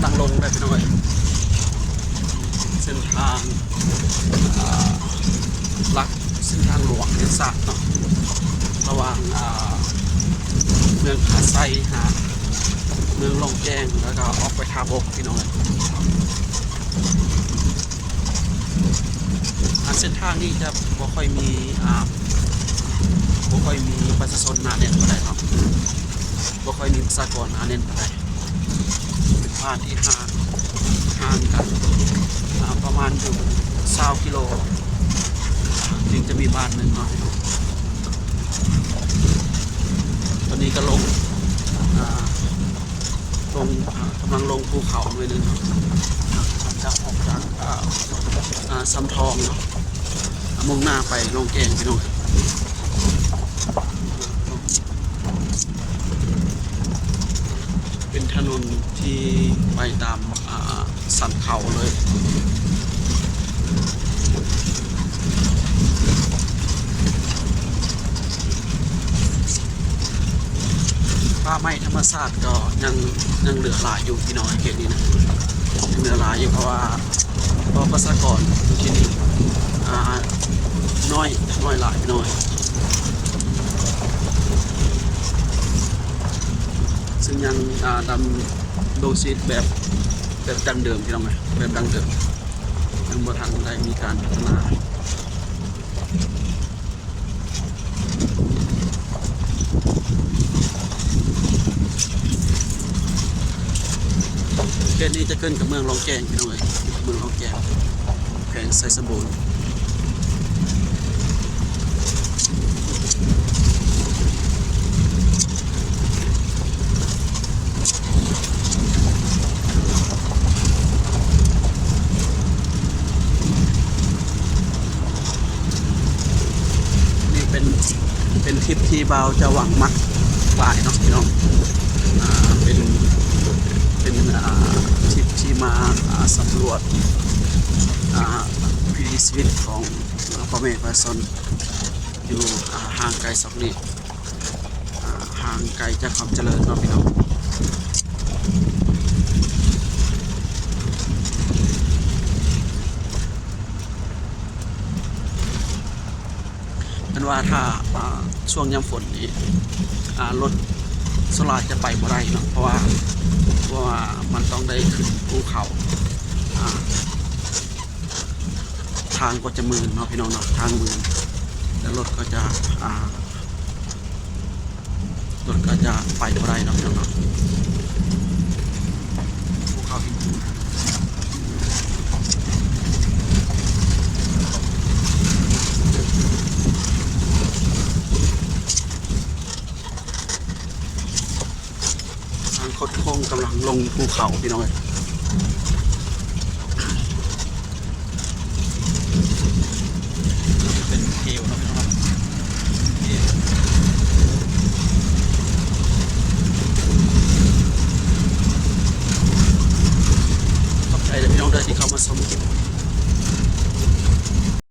ທາງລົງເດີພີ່ນ້ອງເອີຍ ເສັ້ນທາງ ອ່າ ຫຼັກ ເສັ້ນທາງຫຼວງແຫ່ງຊາດເນາະ ລະຫວ່າງ ອ່າ ເມືອງທ່າໄຊຫາເມືອງລ້ອງແກ້ງ ແລ້ວກໍອອກໄປທ່າບົກພີ່ນ້ອງເອີຍ. ອ່າ ເສັ້ນທາງນີ້ຈະບໍ່ຄ່ອຍມີ ອ່າ ບໍ່ຄ່ອຍມີປະຊາຊົນໜາແໜ້ນປານໃດເນາະ ບໍ່ຄ່ອຍມີປະຊາກອນໜາແໜ້ນປານໃດ ເປັນບ້ານທີ່ຫ່າງ ຫ່າງກັນ ອ່າ ປະມານຢູ່ຊາວກິໂລ ຈຶ່ງຈະມີບ້ານໜຶ່ງເນາະ. ຕອນນີ້ກໍລົງ ອ່າ ລົງ ອ່າ ກຳລັງລົງພູເຂົາໜ້ອຍໜຶ່ງ ຈາກ ອອກຈາກ ອ່າ ອ່າ ຊຳທອງເນາະ ອ່າ ມຸ່ງໜ້າໄປລ້ອງແກ້ງພີ່ນ້ອງ. ເປັນຖະໜົນທີ່ໄປຕາມ ອ່າ ສັນເຂົາເລີຍ. ປ່າໄມ້ທຳມະຊາດກໍຍັງ ຍັງເຫຼືອຫຼາຍຢູ່ພີ່ນ້ອງ ເຂດນີ້ນະ ຍັງເຫຼືອຫຼາຍຢູ່ ເພາະວ່າ ເພາະປະຊາກອນທີ່ນີ້ ອ່າ ນ້ອຍ ນ້ອຍຫຼາຍ ນ້ອຍ ຊຶ່ງຍັງ ອ່າ ດຳລົງຊີວິດແບບ ແບບດັ້ງເດີມພີ່ນ້ອງເອີຍ ແບບດັ້ງເດີມ ຍັງບໍ່ທັນໄດ້ມີການພັດທະນາ. ເຂດນີ້ຈະຂຶ້ນກັບເມືອງລ້ອງແກ້ງພີ່ນ້ອງເອີຍ ເມືອງລ້ອງແກ້ງ ແຂວງໄຊສົມບູນ. ນີ້ເປັນ ເປັນທຣິບທີ່ບ່າວຈາຫວັງມັກຫຼາຍເນາະພີ່ນ້ອງ ອ່າ ເປັນ ເປັນ ອ່າ ທຣິບທີ່ມາ ອ່າ ສຳຫຼວດ ອ່າ ວິຖີຊີວິດຂອງ ອ່າ ພໍ່ແມ່ປະຊາຊົນ ຢູ່ ອ່າ ຫ່າງໄກສອກຫຼີກ ອ່າ ຫ່າງໄກຈາກຄວາມຈະເລີນເນາະພີ່ນ້ອງ. ເພິ່ນວ່າຖ້າ ອ່າ ຊ່ວງຍາມຝົນນີ້ ອ່າ ລົດສ່ວນຫຼາຍຈະໄປບໍ່ໄດ້ເນາະ ເພາະວ່າ ເພາະວ່າມັນຕ້ອງໄດ້ຂຶ້ນພູເຂົາ ອ່າ ທາງກໍຈະມື່ນເນາະພີ່ນ້ອງເນາະ ທາງມື່ນ ແລ້ວລົດກໍຈະ ອ່າ ລົດກໍຈະໄປບໍ່ໄດ້ເນາະພີ່ນ້ອງເນາະ ພູເຂົາຫີນ ທາງຄົດໂຄ້ງກຳລັງລົງພູເຂົາພີ່ນ້ອງເອີຍ.